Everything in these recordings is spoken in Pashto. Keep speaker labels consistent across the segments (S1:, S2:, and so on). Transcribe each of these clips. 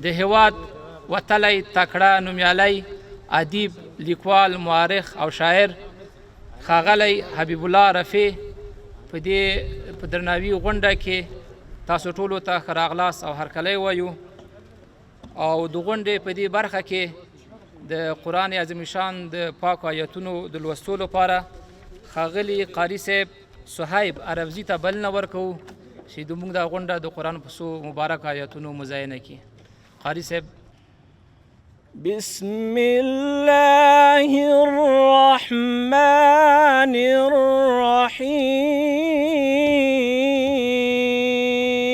S1: د هیواد وتلی تکړه نومیالی ادیب، لیکوال، مورخ او شاعر ښاغلی حبیب الله رفیع په دې په درناوي غونډه کې تاسو ټولو ته ښه راغلاست او هرکلی وایو. او د غونډې په دې برخه کې د قرآن عظیم شان د پاکو آیتونو د لوستو لپاره ښاغلي قاري صاحب صهیب عربزي ته بلنه ورکوو چې د موږ دا غونډه د قرآن په څو مبارک آیتونو مزینه کړي. قاري صاحب.
S2: بسم الله الرحمن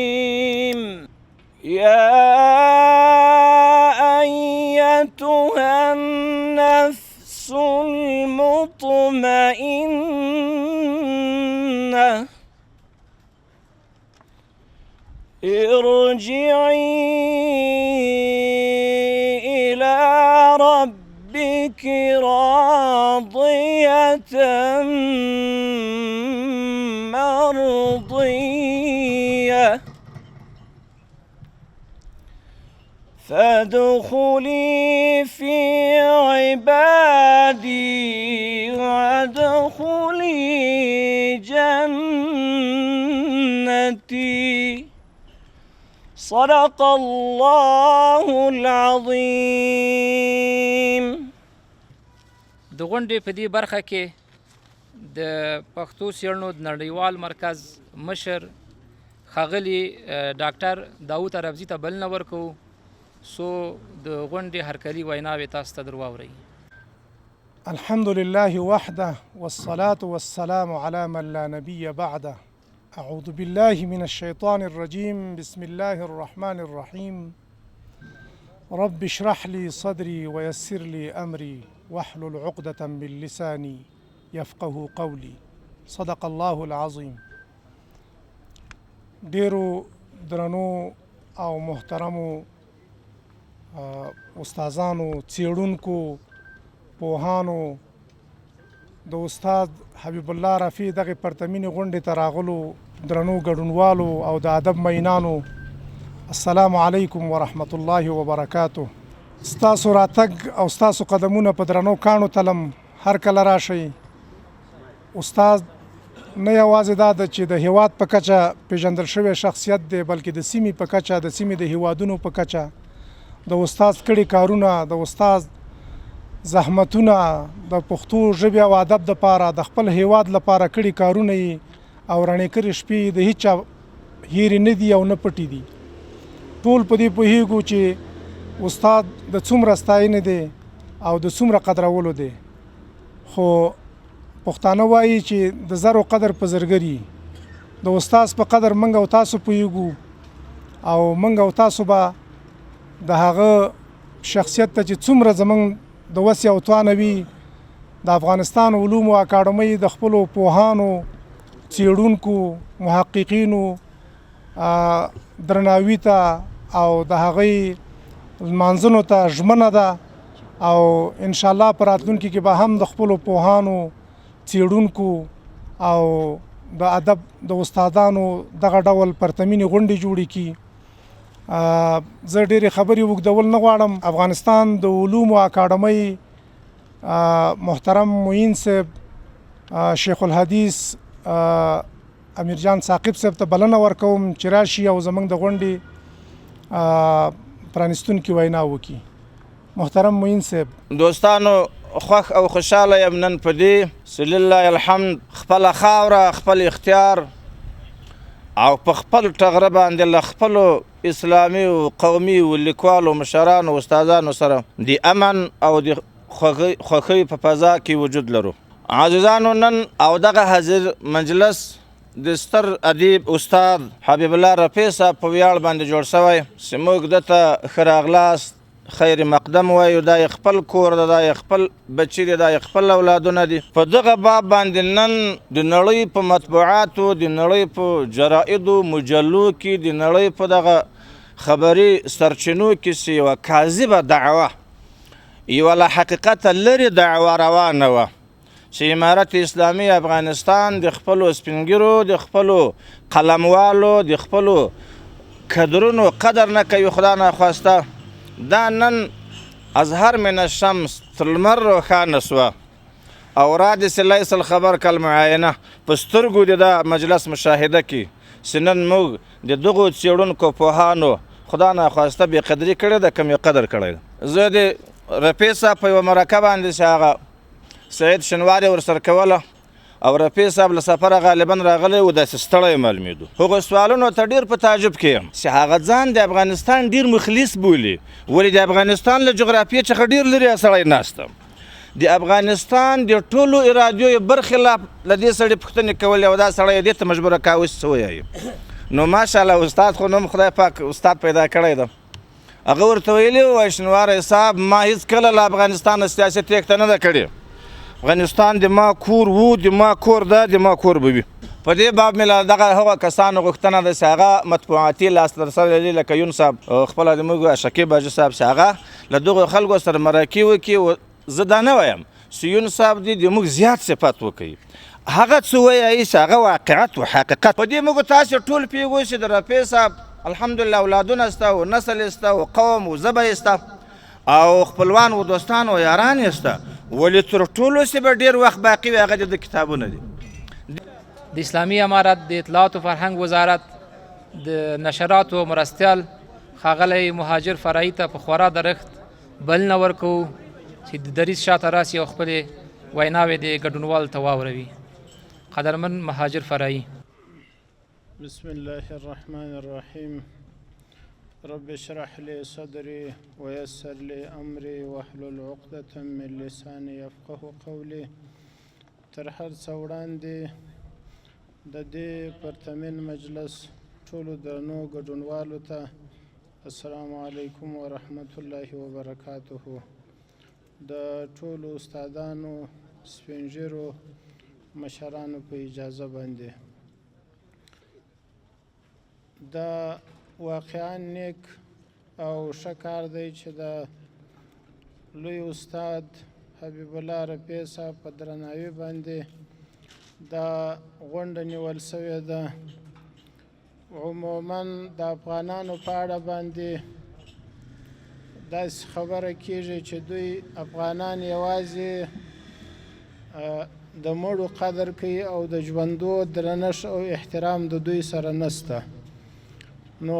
S2: الرحيم. يا أيتها النفس المطمئنة ارجعي إلى ربك راضية مرضية فادخلي في عبادي وادخلي جنتي. صدق الله العظيم.
S1: د غونډې په دې برخه کې د پښتو څېړنو د نړیوال مرکز مشر ښاغلي ډاکټر داوود عربزي ته بلنه ورکوو څو د غونډې هرکلي ویناوې تاسو ته درواورئ.
S3: الحمد لله وحده والصلاة والسلام على من لا نبي بعده. أعوذ بالله من الشيطان الرجيم. بسم الله الرحمن الرحيم. رب اشرح لي صدري ويسر لي أمري واحلل عقدة من لساني يفقه قولي. صدق الله العظيم. ډیرو درنو او محترمو استادانو، څېړونکو، پوهانو، د استاد حبیب الله رفیع دغې پرتمینې غونډې ته راغلو درنو ګډونوالو او د ادب مینانو، السلام علیکم ورحمت الله وبرکاته. ستاسو راتګ او ستاسو قدمونه په درنو کاڼو تلم. هر کله راشئ. استاد نه یوازې دا ده چې د هیواد په کچه پیژندل شوی شخصیت دی، بلکې د سیمې په کچه، د سیمې د هیوادونو په کچه د استاد کړي کارونه، د استاد زحمتونه د پښتو ژبې او ادب دپاره، د خپل هیواد لپاره کړي کارونه یې او رڼې کړې شپې یې د هیچا هېرې نه دي او نه پټې دي. ټول په دې پوهېږو چې استاد د څومره ستاینې دی او د څومره قدرولو دی، خو پښتانه وایي چې د زرو قدر په زرګري. د استاد په قدر موږ او تاسو پوهېږو او موږ او تاسو به د هغه شخصیت ته چې څومره زموږ د وسې او توانه وي، د افغانستان علومو اکاډمۍ د خپلو پوهانو، څېړونکو، محققینو درناوي ته او د هغوی لمانځنو ته ژمنه ده او انشاءالله په راتلونکي کې به هم د خپلو پوهانو، څېړونکو او د ادب د استادانو دغه ډول پرتمینې غونډې جوړې کړي. زه ډېرې خبرې اوږدول نه غواړم. افغانستان د علومو اکاډمۍ محترم معین صاحب، شیخ الحدیث امیر جان ثاقب صاحب ته بلنه ورکوم چې راشي او زموږ د غونډې پرانیستونکي وینا وکړي. محترم معین صاحب.
S2: دوستانو، خوښ او خوشحاله یم نن په دې چې لله الحمد خپله خاوره، خپل اختیار او په خپل ټغره باندې له خپلو اسلامي او قومي او لیکوالو، مشرانو، استادانو سره د امن او د خوښۍ په فضا کې وجود لرو. عزیزانو، نن او دغه حاضر مجلس د ستر ادیب استاد حبیب الله رفیع صاحب په ویاړ باندې جوړ شوی چې موږ ده ته ښه راغلاست، خیر مقدم وایو. دا یې خپل کور ده، دا یې خپل بچي دي، دا یې خپل اولادونه دي. په دغه باب باندې نن د نړۍ په مطبوعاتو، د نړۍ په جرایدو، مجلو کې، د نړۍ په دغه خبري سرچینو کې چې یوه کاذبه دعوه، یوه له حقیقته لرې دعوه روانه وه چې امارت اسلامي افغانستان د خپلو سپینږیرو، د خپلو قلموالو، د خپلو کدرونو قدر نه کوي. خدا ناخواسته دا نن ازهر من الشمس تر لمر روښانه سوه او را دې سي لیس الخبر کالمعاینه، په سترګو دې دا مجلس مشاهده کړي چې نن موږ د دغو څېړونکو پوهانو خدا ناخواسته بې قدري کړې ده، کم یې قدر کړی ده. زه د رفیع صاحب په یوه مرکه باندې چې هغه سعید شنواري ورسره کوله او رفیع صاحب له سفره غالبا راغلی و، داسې ستړی معلومېدو. هغو سوالونو ته ډېر په تعجب کې یم چې هغه ځان د افغانستان ډېر مخلص بولي، ولې د افغانستان له جغرافیې څخه ډېر لرې سړی ناست دی. د افغانستان د ټولو ارادیو یې برخلاف له دې سړي پوښتنې کولې او دا سړی یې دې ته مجبوره کاوه چې څه وایي. نو ماشاءالله استاد خو نوم خدای پاک استاد پیدا کړی ده. هغه ورته ویلي وو، شنواری صاحب ما هیڅکله له افغانستانه سیاسي تېښته نه ده کړې، افغانستان د ما کور وو، د ما کور ده، د ما کور به وي. په دې باب مې له دغه هغو کسانو غوښتنه ده چې هغه مطبوعاتي لاسرسی لري، لکه یون صاحب خپله د موږ شکیب حاجي صاحب، چې هغه له دغو خلکو سره مرکې وکړي. زه دا نه وایم چې یون صاحب دې د موږ زیات صفت وکړي، هغه څه وایي چې هغه واقعیت و حقیقت. په دې موږ تاسې ټول پوهېږو چې د رفیع صاحب الحمدلله اولادونه سته او نسل یې سته او قوم و ژبه یې سته او خپلوان و دوستان و یاران یې سته، ولې تر ټولو چې به ډېر وخت باقي وي هغه د ده کتابونه دي.
S1: د اسلامي امارت د اطلاعاتو فرهنګ وزارت د نشراتو مرستیال ښاغلی مهاجر فرعي ته په خورا درښت بلنه ورکوو چې د دریځ شاته راسي او خپلې ویناوې د ګډونوالو ته واوروي. قدرمن مهاجر فرعي.
S4: بسم الله الرحمن الرحیم. رب اشرح لي صدري ويسر لي امري واحلل عقدة من لساني يفقه قولي. تر هر څه وړاندې د دې پرتمین مجلس ټولو درنو ګډونوالو ته السلام علیکم ورحمت الله وبرکاته. د ټولو استادانو، سپینږیرو، مشرانو په اجازه باندې دا واقعا نیک او ښه کار دی چې د لوی استاد حبیب الله رفیع صاحب په درناوي باندې دا غونډه نیول شوې ده. عموما د افغانانو په اړه باندې داسې خبره کیږي چې دوی افغانان یوازې د مړو قدر کوي او د ژوندو درنښت او احترام د دوی سره نسته. نو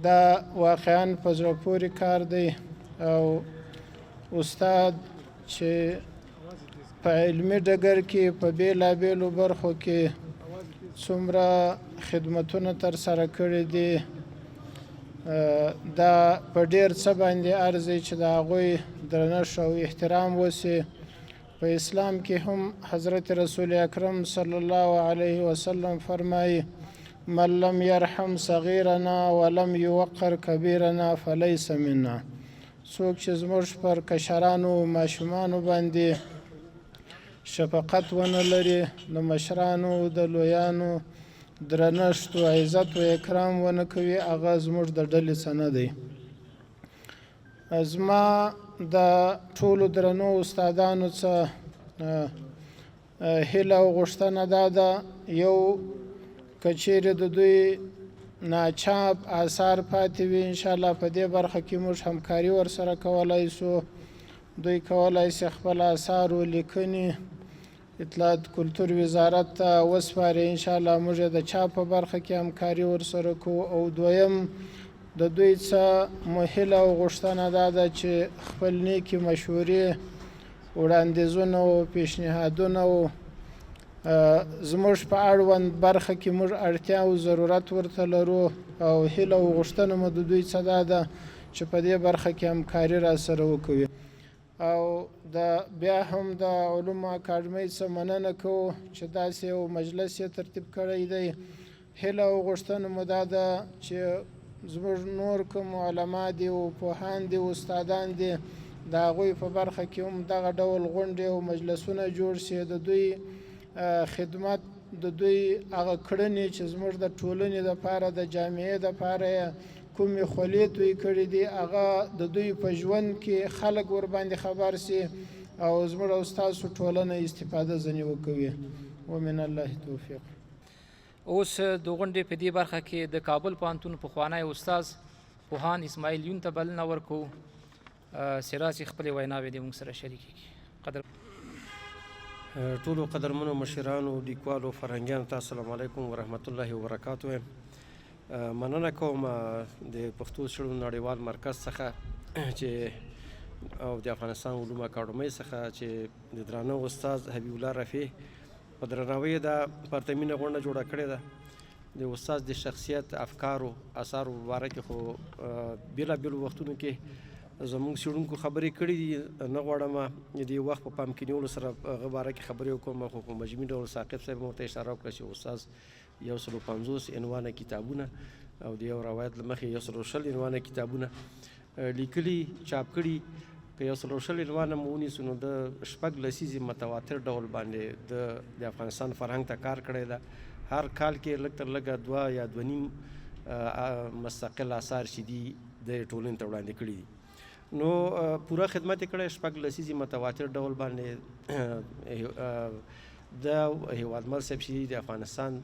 S4: دا واقعا په زړه پورې کار دی او استاد چې په علمي ډګر کې په بېلابېلو برخو کې څومره خدمتونه ترسره کړي دي، دا په ډېر څه باندې ارزي چې د هغوی درنښت او احترام وسي. په اسلام کې هم حضرت رسول اکرم صلی الله علیه وسلم فرمایي: من لم يرحم صغیرنا ولم یوقر کبیرنا فلیس منا. څوک چې زموږ پر کشرانو ماشومانو باندې شفقت ونه لري، د مشرانو د لویانو درنښت و عزت و اکرام ونه کوي، هغه زموږ د ډلې څه نه دی. زما د ټولو درنو استادانو څه هیله او غوښتنه دا ده، یو که چیرې د دوی ناچاپ آثار پاتې وي، انشاءالله په دې برخه کې موږ همکاري ورسره کولی شو. دوی کولی شي خپل آثار و لیکنې اطلاعات کلتور وزارت ته وسپاري، انشاءالله موږ یې د چاپ په برخه کې همکاري ورسره کوو. او دویم د دوی څه مو هیله او غوښتنه دا ده چې خپل نیکې مشورې، وړاندیزونه او پیشنهادونه او زموږ په اړوند برخه کې موږ اړتیا او ضرورت ورته لرو او هیله او غوښتنه مو د دوی څه دا ده چې په دې برخه کې همکاري را سره وکوي. او د بیا هم د علومو اکاډمۍ څخه مننه کوو چې داسې یو مجلس یې ترتیب کړی دی. هیله او غوښتنه مو دا ده چې زموږ نور کوم علما دي او پوهان دي، استادان دي، د هغوی په برخه کې هم دغه ډول غونډې او مجلسونه جوړ شي. د دوی خدمت، د دوی هغه کړنې چې زموږ د ټولنې دپاره، د جامعې دپاره یې کومې خولې توی کړې دي، هغه د دوی په ژوند کې خلک ورباندې خبر شي او زموږ او ستاسو ټولنه استفاده ځنې وکوي. ومن الله توفیق.
S1: اوس د غونډې په دې برخه کې د کابل پوهنتون پخوانی استاد پوهاند اسماعیل یون ته بلنه ورکوو چې راسي خپلې ویناوې دې موږ سره شریکې کړي. قدر
S5: ټولو قدرمنو مشرانو، لیکوالو، فرهنګیانو ته السلام علیکم ورحمت الله وبرکاته وایم. مننه کوم د پښتو څېړنو نړیوال مرکز څخه چې او د افغانستان علوم اکاډمۍ څخه چې د درانه استاد حبیب الله رفیع په درناوي دا پرتمینه غونډه جوړه کړې ده. د استاد د شخصیت، افکارو، اثارو په باره کې خو بېلابېلو وختونو کې زموږ څېړونکو خبرې کړې دي. نه غواړم د دې وخت په پام کې نیولو سره هغه باره کې خبرې وکړم، خو په مجموعي ډول ثاقب صاحب ورته اشاره وکړه چې استاد 150 عنوانه کتابونه او د یو روایت له مخې 120 عنوانه کتابونه لیکلي، چاپ کړي. که 120 عنوانه مو ونیسو نو د 6 لسیزې متواتر ډول باندې د افغانستان فرهنګ ته کار کړی ده. هر کال کې لږ تر لږه 2 یا 2.5 مستقل آثار چې دي د ټولنې ته وړاندې کړي دي. نو پوره خدمت یې کړی، 6 لسیزې متواتر ډول باندې د هیوادمل صاحب چې د افغانستان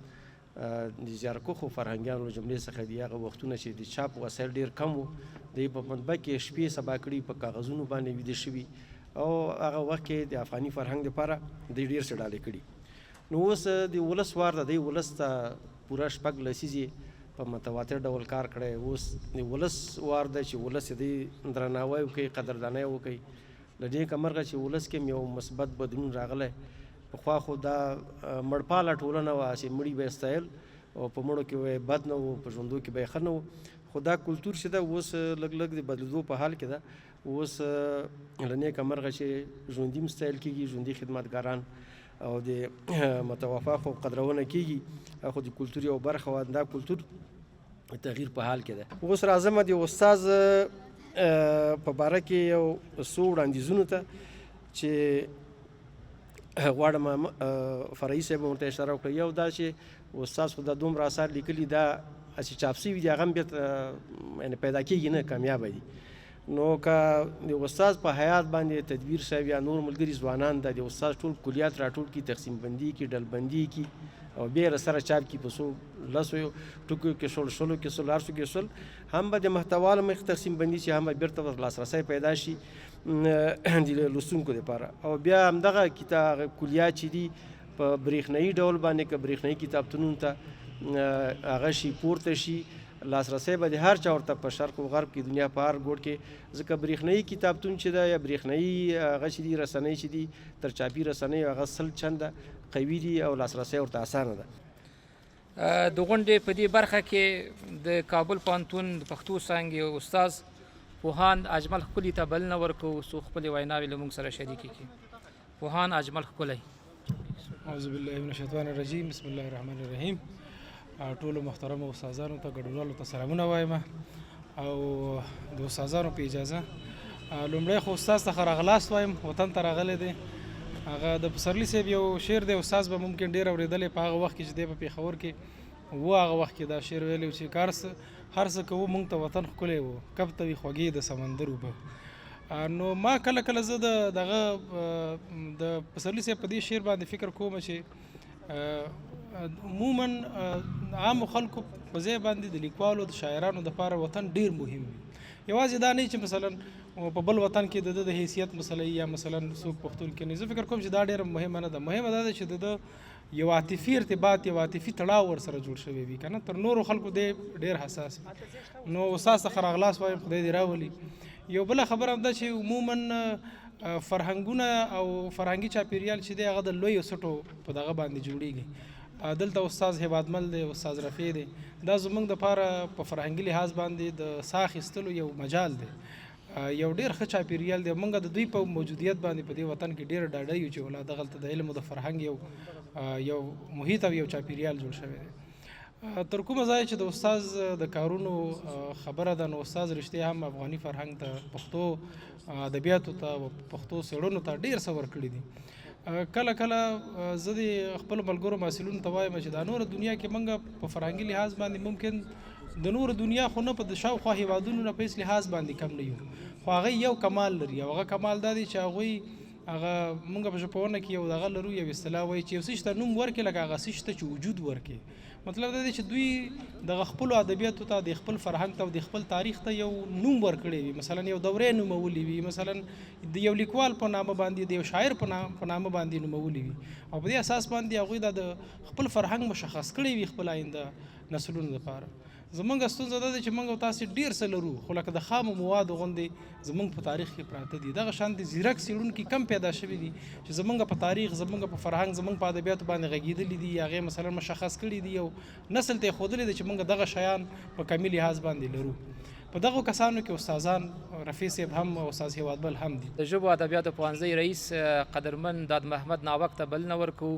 S5: د زیارکښو فرهنګیانو له جملې څخه دي. هغه وختونه چې د چاپ وسایل ډېر کم وو، دی په مطبع کې شپې سبا کړي، په کاغذونو باندې ویده شوي او هغه وخت کې د افغاني فرهنګ دپاره دی ډېر څه ډالۍ کړي. نو اوس د ولس وار ده، دی ولس ته پوره 6 لسیزې په متواتر ډول کار کړی. اوس د ولس وار ده چې ولس یې دی درناوی وکړي، قدردانی وکړي. له دې مرغه چې ولس کې هم یو مثبت بدلون راغلی. پخوا خو دا مړپاله ټولنه وه چې مړي به یې ستایل او په مړو کې به یې بد نه و، په ژوندو کې به یې ښه نه و. خو دا کلتور چې ده اوس لږ لږ د بدلېدو په حال کې ده. اوس له نېکه مرغه چې ژوندي هم ستایل کېږي، ژوندي خدمتګاران او د متوفا خو قدرونه کېږي، خو د کلتور یو برخه وه. دا کلتور تغییر په حال کې ده. اوس راځم د استاد په باره کې یو څو وړاندیزونو ته چې غواړم فرعي صاحب ورته اشاره وکړه. یو دا چې استاد خو دا دومره آثار لیکلي، دا هسې چاپ سوي دي، هغه هم بېرته یعنې پیدا کېږي نه، کامیابه دي. نو که د استاد په حیات باندې تدبیر صاحب یا نور ملګري ځوانان دا د استاد ټول کلیات راټول کړي، تقسیم بندي کړي، ډلبندي کړي او بیا یې سره چاپ کړي، په څو لسو ټکو کې شول، شلو کې شول، هر څو کې شول، هم به د محتوا له مخې تقسیم بندي شي، هم به بېرته ورته لاسرسی پیدا شي د لوستونکو دپاره. او بیا همدغه کتاب کلیات چې دي په برېښنایي ډول باندې که برېښنایي کتابتونونو ته هغه شي، پورته شي، لاسرسی به د هر چا ورته په شرق او غرب کې، دنیا په هر ګوټ کې. ځکه برېښنایي کتابتون چې ده یا برېښنایي هغه چې دي رسنۍ چې دي تر چاپي رسنۍ هغه 100 چنده قوي دي او لاسرسی ورته اسانه ده.
S1: د غونډې په دې برخه کې د کابل پوهنتون د پښتو څانګې استاد پوهاند اجمل ښکلي ته بلنه ورکوو څو خپلې ویناوې له موږ سره شریکې کړي. پوهاند اجمل ښکلی.
S6: اعوذ بالله من الشیطان الرجیم، بسم الله الرحمن الرحیم. ټولو محترمو استادانو ته، ګډونوالو ته سلامونه وایم او د استادانو په اجازه لومړی خو استاد ته ښه راغلاست وایم، وطن ته راغلی دی. هغه د پسرلي صاحب یو شعر دی، استاد به ممکن ډېر اورېدلی په هغه وخت کې چې دی په پېښور کې و، هغه وخت کې دا شعر ویلی و چې که هر څه کوو موږ ته وطن ښکلی و، کب ته وي خوږې د سمندر اوبه. نو ما کله کله زه د دغه د پسرلي صاحب په دې شعر باندې فکر کوم چې عموماً عامو خلکو په ځای باندې د لیکوالو د شاعرانو دپاره وطن ډېر مهم وي. یوازې دا نه چې مثلاً په بل وطن کې د ده د حیثیت مسله یا مثلاً څوک پښتون کې نه، زه فکر کوم چې دا ډېره مهمه نه ده. مهمه دا ده چې د ده یو عاطفي ارتباط، یو عاطفي تړاو ورسره جوړ شوی وي، که نه تر نورو خلکو دی ډېر حساس وي. نو استاد ته ښه راغلاست وایم، خدای دې راولي. یو بله خبره هم ده چې عموماً فرهنګونه او فرهنګي چاپېریال چې دی هغه د لویو سټو په دغه باندې جوړېږي. دلته استاد هیوادمل دی، استاد رفیع دی، دا زموږ دپاره په فرهنګي لحاظ باندې د ساه اخیستلو یو مجال دی، یو ډېر ښه چاپېریال دی. موږ د دوی په موجودیت باندې په دې وطن کې ډېر ډاډه یو چې ولا دغلته د علم او د فرهنګ یو محیط او یو چاپېریال جوړ شوی دی. تر کومه ځایه چې د استاد د کارونو خبره ده، نو استاد رښتیا هم افغاني فرهنګ ته، پښتو ادبیاتو ته او پښتو څېړنو ته ډېر څه ورکړي دي. کله کله زه د خپلو ملګرو محصلینو ته وایم چې دا نوره دنیا کې موږ په فرهنګي لحاظ باندې ممکن د نورو دنیا خو نه، په د شاوخوا هېوادونو نه په هېڅ لحاظ باندې کم نه یو، خو هغه یو کمال لري او هغه کمال دا دی چې هغوی هغه موږ په ژبپوهنه کې یو دغه لرو، یو اصطلاح وایي چې یو څه ته نوم ورکړي لکه هغه څه ته چې وجود ورکړي. مطلب دا دی چې دوی دغه خپلو ادبیاتو ته، د خپل فرهنګ ته او د خپل تاریخ ته یو نوم ورکړی وي، مثلا یو دوره نومولې وي، مثلا د یو لیکوال په نامه باندې، د یو شاعر په نامه باندې نومولې وي، او په دې اساس باندې هغوی دا د خپل فرهنګ مشخص کړی وي خپل آینده نسلونو لپاره. زمونږ ستونزه دا ده چې موږ او تاسې ډېر څه لرو، خو لکه د خامو موادو غوندې زمونږ په تاریخ کې پراته دي. دغه شان د ځیرک څېړونکي کم پیدا شوي دي چې زمونږ په تاریخ، زمونږ په فرهنګ، زمونږ په ادبیاتو باندې غږېدلي دي، هغې مثلا مشخص کړي دي او نسل ته یې ښودلې ده چې موږ دغه شیان په کمي لحاظ باندې لرو. په دغو کسانو کې استادان رفیع صاحب هم او استاد هېوادمل هم دي.
S1: د ژبو ادبیاتو پوهنځي رئیس قدرمن داد محمد ناوک ته بلنه ورکوو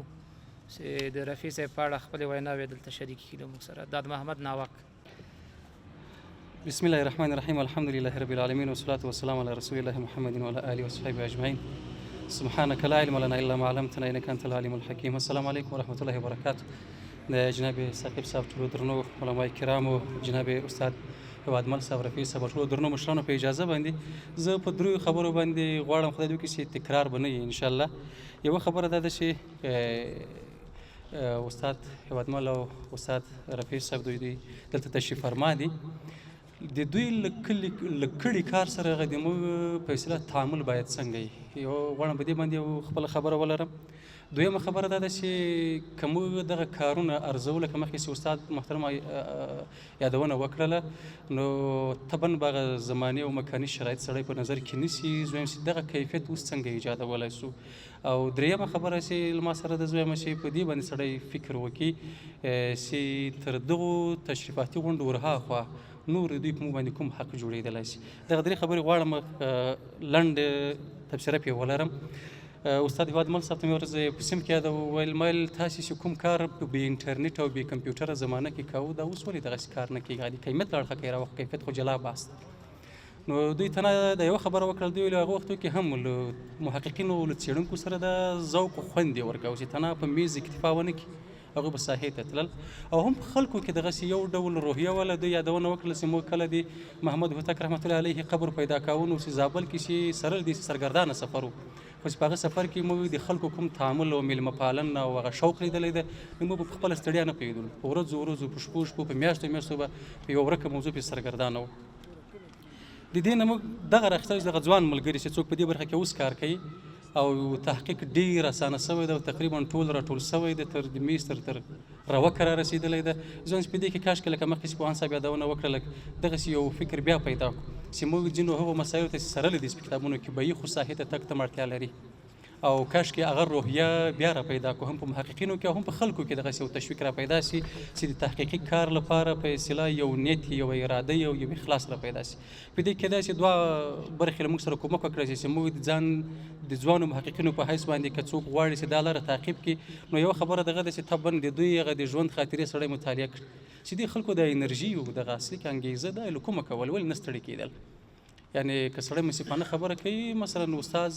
S1: چې د رفیع صاحب په اړه خپلې ویناوې دلته شریکې کړي له موږ سره. داد محمد ناوک.
S7: بسم الله الرحمن الرحيم، الحمد لله رب العالمين، والصلاة والسلام على رسول الله محمد وعلى آله وصحبه أجمعين. سبحانك لا علم لنا إلا ما علمتنا إنك أنت العليم الحكيم. السلام عليكم ورحمة الله وبركاته. د جناب ثاقب صاحب، ټولو درنو علماء کرامو، جناب استاد هېوادمل صاحب، رفیع صاحب، ټولو درنو مشرانو په اجازه باندې زه په دریو خبرو باندې غواړم خدای دې وکړي چې تکرار به نه وي انشاءالله. یوه خبره دا ده چې استاد هېوادمل او استاد رفیع صاحب دوی دلته تشریف فرما دي. د دوی له کړي کار سره هغه د موږ په اصطلاح تعامل باید څنګه وي، یو غواړم په دې باندې یو خپله خبره ولرم. دویمه خبره دا ده چې که موږ دغه کارونه ارزو، لکه مخکې چې استاد محترم یادونه وکړله، نو طبعا به هغه زماني او مکاني شرایط سړی په نظر کې نیسي، زویم چې دغه کیفیت اوس څنګه ایجادولی شو. او درېیمه خبره چې له ما سره ده، زویم چې په دې باندې سړی فکر وکړي چې تر دغو تشریفاتي غونډو ورهاخوا نور د دوی په موږ باندې کوم حق جوړېدلی شي. دغه درې خبرې غواړم لنډ تبصره پرې ولرم. استاد هېوادمل صاحب ته مې ورځ په سیم کې یاده وویل، ما ویل تاسې چې کوم کار په بې انټرنیټ او بې کمپیوټر زمانه کې کاوه، دا اوس ولې دغسې کار نه کېږي؟ د کیمیت له اړخه که یې راوخت، کیفیت خو جلا بحث دی. نو دوی ته نه د یوه خبره وکړه، دوی ویل هغه وختو کې هم له محققینو له څېړونکو سره د ذوق خوند یې ورکاوه چې تنها په میز اکتفا ونه کړي، هغوی به ساحې ته تلل. او هم په خلکو کې دغسې یو ډول روحیه وله. دوی یادونه وکړله چې موږ کله د محمد هوتک رحمة الله علیه قبر پیدا کاوه، نو چې زابل کې چې سره له دې چې سرګردانه سفر و، خو چې په هغه سفر کې موږ د خلکو کوم تعامل او مېلمه پالنه او هغه شوق لیدلی دی، نو موږ به په خپله ستړیا نه پوهېدلو، په ورځو ورځو، په شپو شپو، په میاشتو میاشتو به په یوه ورکه موضوع پسې سرګردانه وو. د دې نه موږ دغه راخیستل چې دغه ځوان ملګري چې څوک په دې برخه کې اوس کار کوي او تحقیق ډېر اسانه سوی دی او تقریبا ټول راټول سوی دی، تر د میز تر روکه را رسېدلی دی. زه وایم چې په دې کې کاشکې لکه مخکې چې پوهاند صاحب یادونه وکړه، لکه دغسې یو فکر بیا پیدا کړو چې موږ ځینو هغو مسایلو ته چې سره له دې چې په کتابونو کې به یي، خو ساحې ته تګ ته اړتیا لري، او کاشکې هغه روحیه بیا را پیدا کړو، هم په محققینو کې او هم په خلکو کې دغسې یو تشویق را پیدا شي چې د تحقیقي کار لپاره په اصطلاح یو نیت، یو اراده او یو اخلاص را پیدا شي. په دې کې داسې دوه برخې له موږ سره کومک وکړای شي چې موږ د ځان د ځوانو محققینو په حیث باندې که څوک غواړي چې دا لاره تعقیب کړي، نو یوه خبره دغه ده چې طبعا د دوی هغه د ژوند خاطرې سړی مطالعه کړي چې دې خلکو د انرژي او دغه اصلي کې انګېزه ده له کومه کول، ولې نه ستړي کېدل. یعنې که سړی منصفانه خبره کوي، مثلا استاد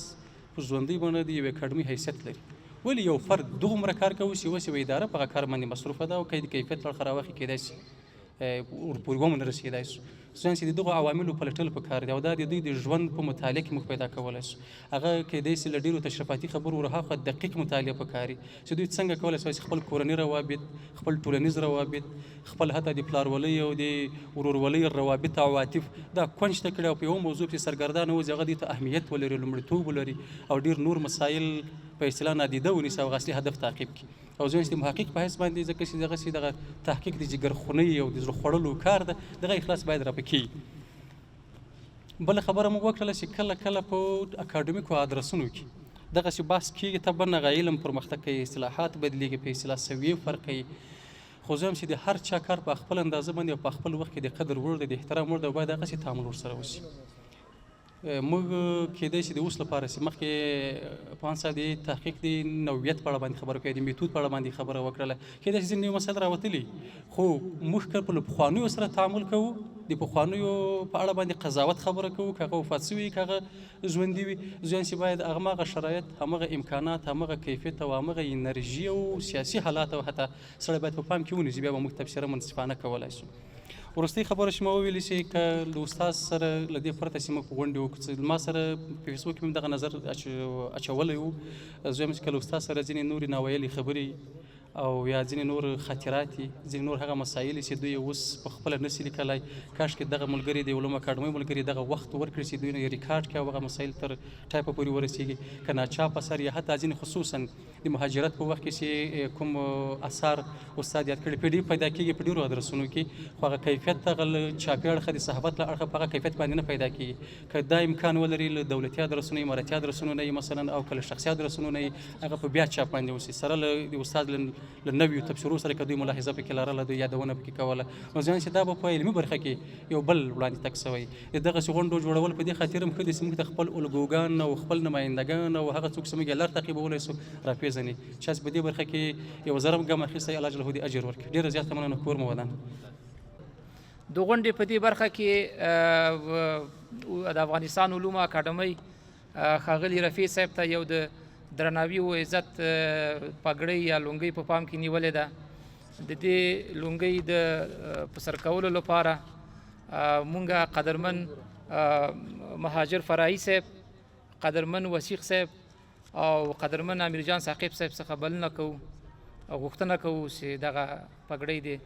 S7: په ژوندۍ بڼه د یوې اکاډمي حیثیت لري، ولې یو فرد دغومره کار کوي چې اوس یوه اداره په هغه کار باندې مصروفه ده او که د کیفیت له اړخه راوخي کېدای شي ورپورې ومو نه رسېدای شو. ځان چې د دغو عواملو پلټل پکار دي او دا د دوی د ژوند په مطالعه کې موږ پیدا کولی شو. هغه کېدای شي له ډېرو تشریفاتي خبرو ورهاخوا دقیق مطالعه پکار وي چې دوی څنګه کولی شي چې خپل کورني روابط، خپل ټولنیز روابط، خپل حتی د پلارولۍ او د ورورولۍ روابط او عواطف دا کونج ته کړي او په یوه موضوع پسې سرګردانه وځي، هغه دوی ته اهمیت ولري، لومړیتوب ولري او ډېر نور مسایل په اصطلاح نادیده ونیسي او هغه اصلي هدف تعقیب کړي. او زه د محقق په حیث باندې ځکه چې دغسې دغه تحقیق د جګرخونۍ او د زړه خوړلو کار ده، دغه اخلاص باید راپکې. بله خبره موږ وکړله چې کله کله په اکاډمیکو ادرسونو کې دغسې بحث کېږي، طبعا هغه علم پرمختګ کوي، اصطلاحات بدلېږي، په اصطلاح سویې فرق کوي، خو زه وایم چې د هر چا کار په خپل اندازه باندې او په خپل وخت کې د قدر وړ دی، د احترام وړ دی او باید هغسې تعامل ورسره وشي. موږ کېدای شي د اوس لپاره چې مخکې پوهاند صاحب د تحقیق د نوعیت په اړه باندې خبره کوي، د میتود په اړه باندې خبره وکړله، کېدای شي ځینې نوي مسایل راوتلي، خو موږ که له پخوانیو سره تعامل کوو، د پخوانیو په اړه باندې قضاوت خبره کوو، که هغه وفات شوي که هغه ژوندي وي، زه وایم چې باید هماغه شرایط، هماغه امکانات، هماغه کیفیت او هماغه انرژي او سیاسي حالات او حتی سړی باید په پام کې ونیسي، بیا به موږ تبصره منصفانه کولای شو. وروستۍ خبره چې ما وویلې چې که له استاد سره له دې پرته چې موږ غونډې وکړو، چې ما سره په فیسبوک کې مې دغه نظر اچولی و، زه وایم چې که له استاد سره ځینې نورې ناویلې خبرې او یا ځینې نور خاطرات دي، ځینې نور هغه مسایل چې دوی اوس په خپله نه سي لیکلای. کاشکې دغه ملګري د علوم اکاډمۍ ملګري دغه وخت ورکړي چې دوی نه یې ریکارډ کړي او هغه مسایل تر ټایپه پورې ورسیږي. که ناچاپ اثر یا حتی ځینې خصوصا د مهاجرت په وخت کې چې کوم اثار استاد یاد کړي، پي ډي پیدا کیږي په ډیرو ادرسونو کې، خو هغه کیفیت هغه له چاپي اړخه د صحافت له اړخه په هغه کیفیت باندې نه پیدا کیږي. که دا امکان ولري له دولتي ادرسونو، امارتي ادرسونو نه یې مثلا او که له شخصي ادرسونو نه یې هغه په بیا چاپ باندې وسي، سره له د استاد له نویو تبصرو سره که دوی ملاحظه پکې لرله، دوی یادونه پکې کوله، نو ځان چې دا به په علمي برخه کې یو بل وړاندې تګ سوی. د دغسې غونډو جوړول په دې خاطر هم ښه دي چې موږ ته خپل الګوګان او خپل نمایندګان او هغه څوک چې موږ یې لار تعقیبولی سو راپېژني. چا چې په دې برخه کې یو زرم ګام اخیستی، الله جل دې اجر ورکړي. ډېره زیاته مننه، کور مو ودان.
S1: د غونډې په دې برخه کې د افغانستان علومو اکاډمۍ ښاغلي رفیع صاحب ته یو د درناوي او عزت پګړۍ یا لونګۍ په پام کې نیولې ده. د دې لونګۍ د په سر کولو لپاره مونږ قدرمن مهاجر فراهي صاحب، قدرمن وثیق صاحب او قدرمن امیر جان ثاقب صاحب څخه بلنه کوو او غوښتنه کوو چې دغه پګړۍ دې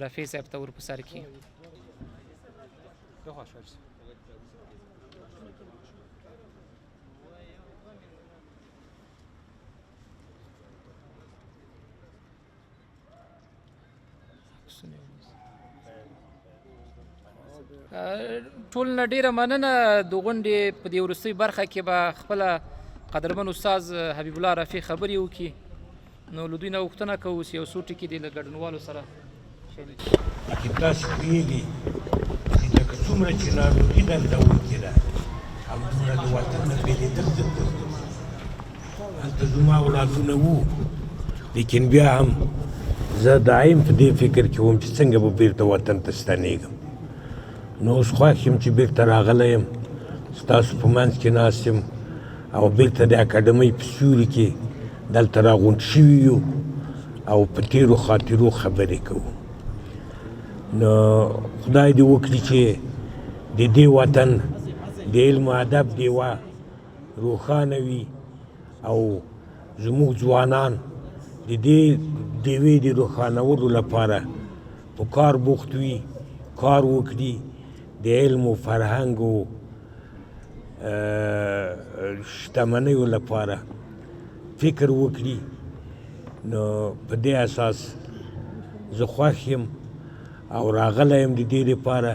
S1: رفیع صاحب ته ور په سر کړي. ټول نه ډیره مننه. د غونډې په دې وروستۍ برخه کې به خپله قدرمن استاد حبیب الله رفیع خبرې وکړي، نو له دوی نه غوښتنه کوو چې یو څو ټکي دې له ګډونوالو سره شریک کړي.
S8: لیکن تاسو پوهېږئ چې لکه څومره چې ناروغي دلته ورکې ده، همدومره د وطن نه بېلېدل دلته ورکې دي. هلته زما اولادونه وو، لیکن بیا هم زه دایم په دې فکر کې وم چې څنګه به بېرته وطن ته ستنېږم. نو اوس خوښ یم چې بېرته راغلی یم، ستاسو په منځ کې ناست یم او بېرته د اکاډمۍ په سیوري کې دلته راغونډ شوي یو او په تېرو خاطرو خبرې کوو. نو خدای دې وکړي چې د دې وطن د علم او ادب دیوه روښانه وي او زموږ ځوانان د دې ډیوې د روښانولو لپاره په کار بوخت وي، کار وکړي، د علم او فرهنګ او شتمنیو لپاره فکر وکړي. نو په دې اساس زه خوښ یم او راغلی یم د دې لپاره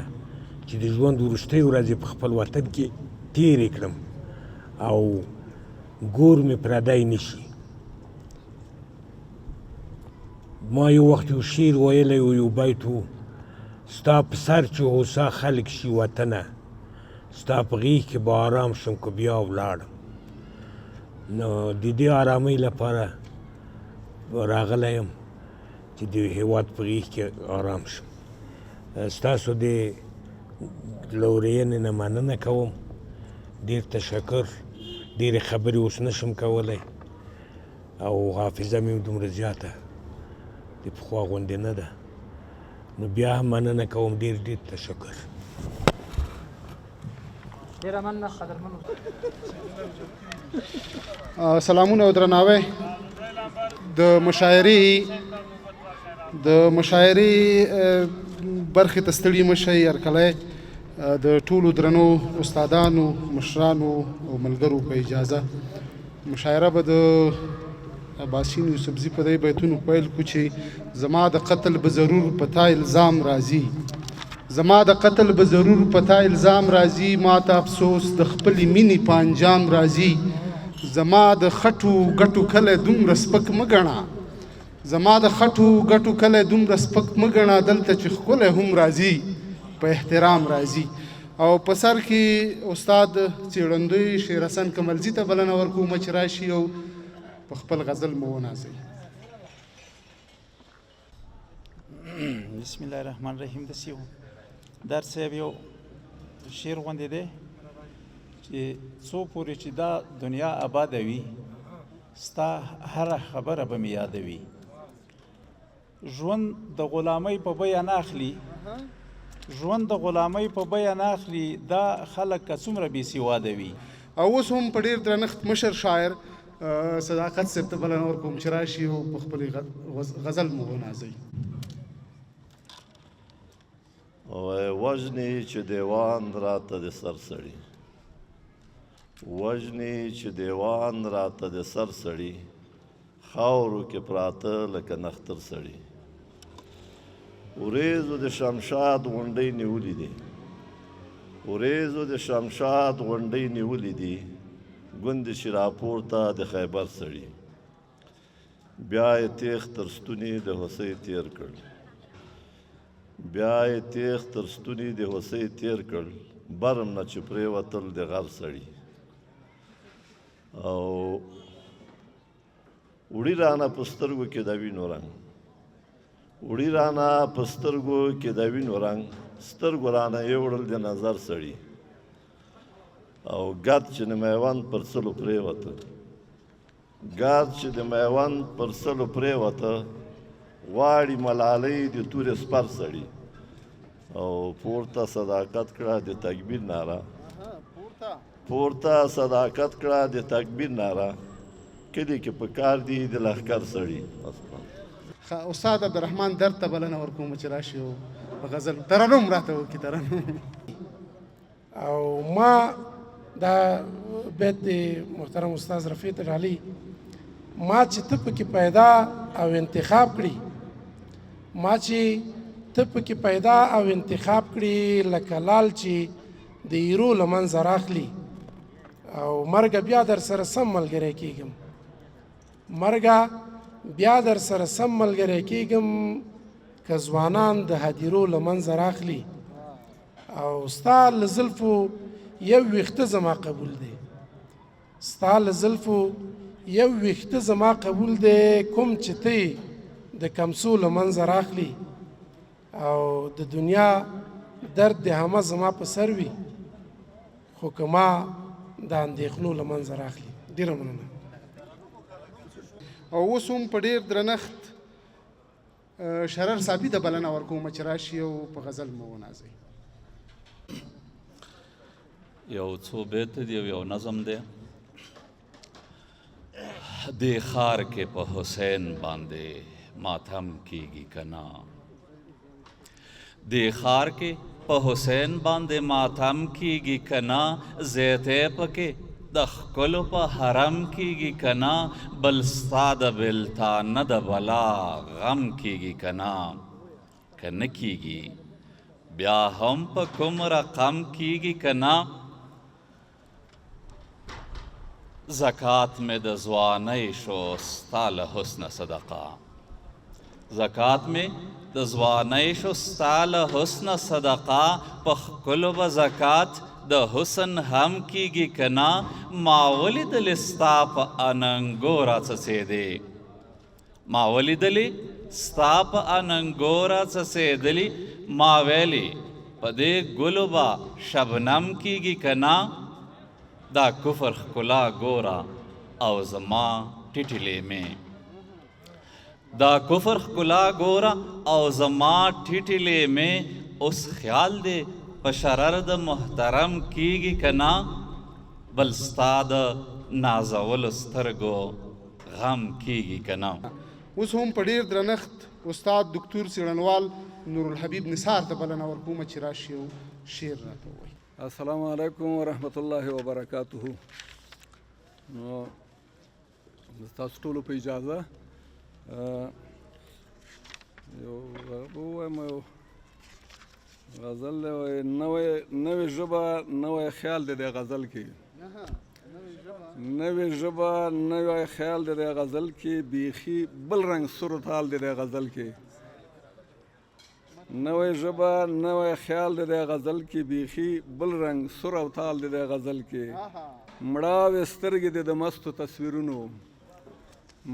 S8: چې د ژوند وروستۍ ورځې په خپل وطن کې تېرې کړم او ګور مې پردی نشي. ما یو وخت یو شعر ویلی و، یو بیت و: ستا په سر چې هوسا خلک شي وطنه، ستا په غېږ کې به آرام شم که بیا ولاړم. نو د دې آرامۍ لپاره راغلی یم چې د هېواد په غېږ کې آرام شم. ستاسو د لورینې نه مننه کوم، ډېر تشکر. ډېرې خبرې اوس نشم کولی او حافظه مې دومره زیاته د پخوا غوندې نه ده، نو بیا هم مننه کوم، ډېر ډېر تشکر.
S1: ډېره مننه قدرمن.
S9: سلامونه او درناوی. د مشاعرې برخې ته ستړي مه شئ. هرکلی د ټولو درنو استادانو، مشرانو او ملګرو په اجازه مشاعره به د اباسین یوسفزي په دې بیتونو پیل کو چې زما د قتل به ضرور په تا الزام راځي، زما د قتل به ضرور په تا الزام راځي، ما ته افسوس د خپلې مینې په انجام راځي، زما د خټو ګټو کلی دومره سپک مه ګڼه، زما د خټو ګټو کلی دومره سپک مه ګڼه، دلته چې ښکلی هم راځي په احترام راځي. او په سر کې استاد څېړندوی شیر حسن کملزي ته بلنه ورکوم چې راشي او په خپل غزل مو ونازوي.
S10: بسم الله الرحمن الرحیم. داسې یو درس صاحب یو شعر غوندې دی چې څو پورې چې دا دنیا آباده وي، ستا هره خبره به مې یادوي. ژوند د غلامۍ په بیه نه اخلي، ژوند د غلامۍ په بیه نه اخلي، دا خلک که څومره بې سواده وي.
S9: او اوس هم په ډېر درنښت مشر شاعر صداقت صاحب ته بلنه ورکوم چې راشي او په خپل غزل مو ونازوي.
S11: وژني چې دیوان راته د سر سړي، وژني چې دیوان راته د سر سړي، خاورو کې پراته لکه نختر سړي. ورېځو د شمشاد غونډۍ نیولې دي، ورېځو د شمشاد غونډۍ نیولې دي، ګوندې چې راپورته د خیبر سړي. بیا یې تېغ تر ستوني د هوسۍ تېر کړ، بیا یې تېغ تر ستوني د هوسۍ تېر کړ، برم نه چې پرېوتل د غر سړي. او وړي رانه په سترګو کې د وینو رنګ، وړي رانه په سترګو کې د وینو رنګ، سترګو رانه یوړل د نظر سړي. او ګرد چې د میوند پر څلو پرېوته، ګرد چې د میوند پر څلو پرېوته، غواړي ملالۍ د تورې سپر سړي. او پورته صداقت کړه د تکبیر ناره، پورته صداقت کړه د تکبیر ناره، کلي کې په کار دي د لښکر سړي.
S9: استاد عبدالرحمن درد ته بلنه ورکوم چې راشي او په غزل ترنم راته وکړي. ترنم.
S12: او ما دا بیت د محترم استاد رفیع ته ډالۍ، ما چې ته پکې پیدا او انتخاب کړي، ما چې ته پکې پیدا او انتخاب کړي، لکه لال چې د ایرو له منځه راخلي. او مرګه بیا در سره سم ملګری کېږم، مرګه بیا در سره سم ملګری کېږم، که ځوانان د هدیرو له منځه راخلي. او ستا له زلفو یو ویښته زما قبول دی، ستا له زلفو یو ویښته زما قبول دی، کوم چې ته یې د کمسو له منځه راخلي. او د دنیا درد د همه زما په سر وي، خو که ما د اندېښنو له منځه راخلي. ډېره مننه.
S9: او اوس هم په ډېر درنښت شرر صاحب ته بلنه ورکوم چې راشي او په غزل مو ونازوي.
S13: یو څو بیت دی او یو نظم دی. دې ښار کې په حسین باندې ماتم کیږي که نه، دې ښار کې په حسین باندې ماتم کیږي که نه، زیتی پکې د ښکلو په حرم کیږي که نه، بل ستا د بېلتانه د بلا غم کیږي که نه، که نه کیږي بیا هم په کوم رقم کیږي که نه. زکات مې د ځوانۍ شو ستا له حسنه صدقه، زکات مې د ځوانۍ شو ستا له حسنه صدقه، په ښکلو به زکات د حسن هم کیږي که نه، ما ولیدلې ستا په اننګو راڅڅېدې، ما ولیدلې ستا په اننګو راڅڅېدلې، ما ویلې په دې ګلو به شبنم کیږي که نه، دا کفر ښکلا ګوره او زما ټیټې لیمې، دا کفر ښکلا ګوره او زما ټیټې لیمې، اوس خیال دی په شرر د محترم کیږي که نه، بل ستا د نازولو سترګو غم کیږي که نه.
S9: اوس هم په ډېر درنښت استاد دکتور څېړنوال نورالحبیب نثار ته بلنه ورکوم چې راشي او شعر راته ووایي.
S14: السلام علیکم ورحمت الله وبرکاته. نو ستاسو ټولو په اجازه یو ووایم، یو غزل دی. وایي نوې ژبه نوی خیال دی د غزل کې، نوې ژبه نوی خیال دی د غزل کې، بیخي بل رنګ سور تال دی د غزل کې، نوې ژبه نوی خیال دی د غزل کې، بیخي بل رنګ سور او تال دی د غزل کې، مړاوې سترګې دی د مستو تصویرونو،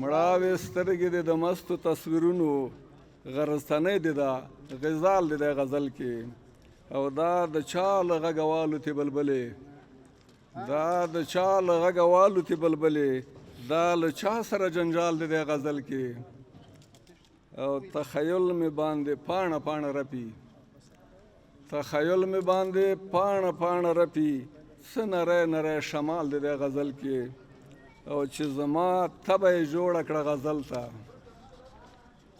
S14: مړاوې سترګې دی د مستو تصویرونو، غرستنۍ دی دا غزال دی د غزل کې، او دا د چا له غږه والوتې بلبلې، دا د چا له غږه والوتې بلبلې، دا له چا سره جنجال دی د غزل کې، او تخیل مې باندې پاڼه پاڼه رپي، تخیل مې باندې پاڼه پاڼه رپي، څه نری نری شمال دی د غزل کې، او چې زما تبه یې جوړه کړه غزل ته،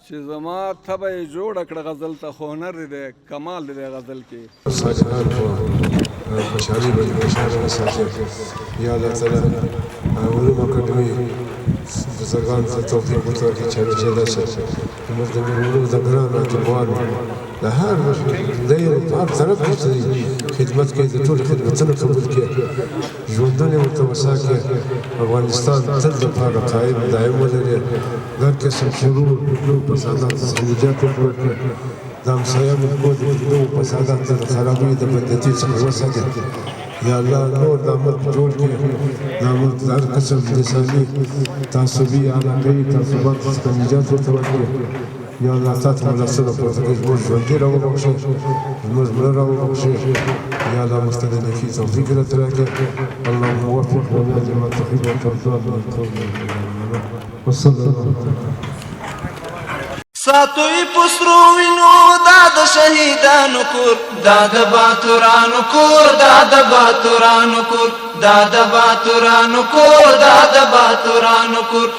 S14: چې زما تبه یې جوړه کړه غزل ته، خو هنر دې دی کمال دې دی غزل کې.
S15: ساجهان په خوشحالي باندې خوشحاله وساتي. یا الله تعالی علوم اکاډمي بزرګانو ته توفیق ورکړي چې همیشه داسې زموږ د میرمنو د ګرانو ادیبانو د هر دی په هر طرف کې چې خدمت کوي، د ټولو خدمتونه قبول کړي، ژوندونه یې ورته وساتي، افغانستان تل دپاره قایم دایم ولري، د هر قسم شرور فتنو فساداتو څخه نجات ورته ورکړي، د همسایه ملکو د فتنو فساداتو د خرابیو د بدعتي څخه وساتي. یا الله نور دا ملک جوړ کړي، دا ملک د هر قسم لساني تعصبي علاقوي تعصباتو څخه نجات ورته ورکړي. یا الله تا ته مو لاسونه پورته کړي، زموږ ژوندي راوبخښې، زموږ مړه راوبخښې. یا الله موږ ته د نیکۍ توفیق راته راکړې. اللهم وفقنا لما تحب وترضى من القول والعمل. وصلى الله تعالى.
S16: ساتوي پسرو وینو دا د شهیدانو کور، دا د باتورانو کور، دا د باتورانو کور، دا د باتورانو کور، دا د باتورانو کور.